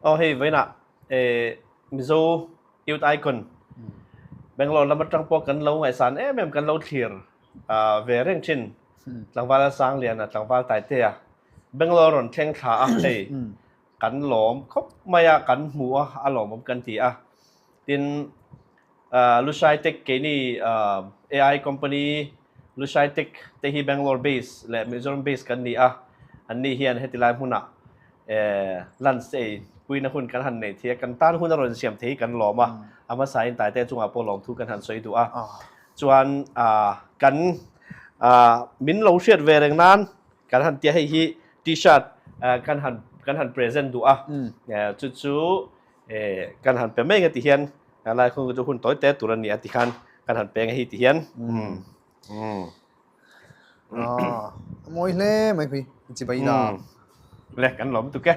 Aw hei vawiinah Mizo Youth Icon Bangalore lam atang pawh kan lo ngaihsan em em kan lo thlir ve reng thin tlangval Sangliana tlangval Taitea Bangalore rawn thleng thla a hei kan lawm khawp mai a kan hmu a a lawmawm kan ti a tin Lushai Tech keini AI company Lushai Tech te hi Bangalore base leh Mizoram base kan ni a an ni hian heti lai hmunah lunch te ei puina hun kan han nei thei a kan tan hun a rawn siam thei hi kan lawm a a hmasain Taite chungah pawh lawmthu kan han sawi duh a chuan kan min lo hriat ve reng nan Kan han tia hei hi t-shirt kan han kan han present duh a chu chu kan han pe mai nga ti hian lai khung chu hun tawi te tur a ni a ti khan kan han pe nga hi ti hian a mawi hle mai pui chi bai la le kan lawm tuk e.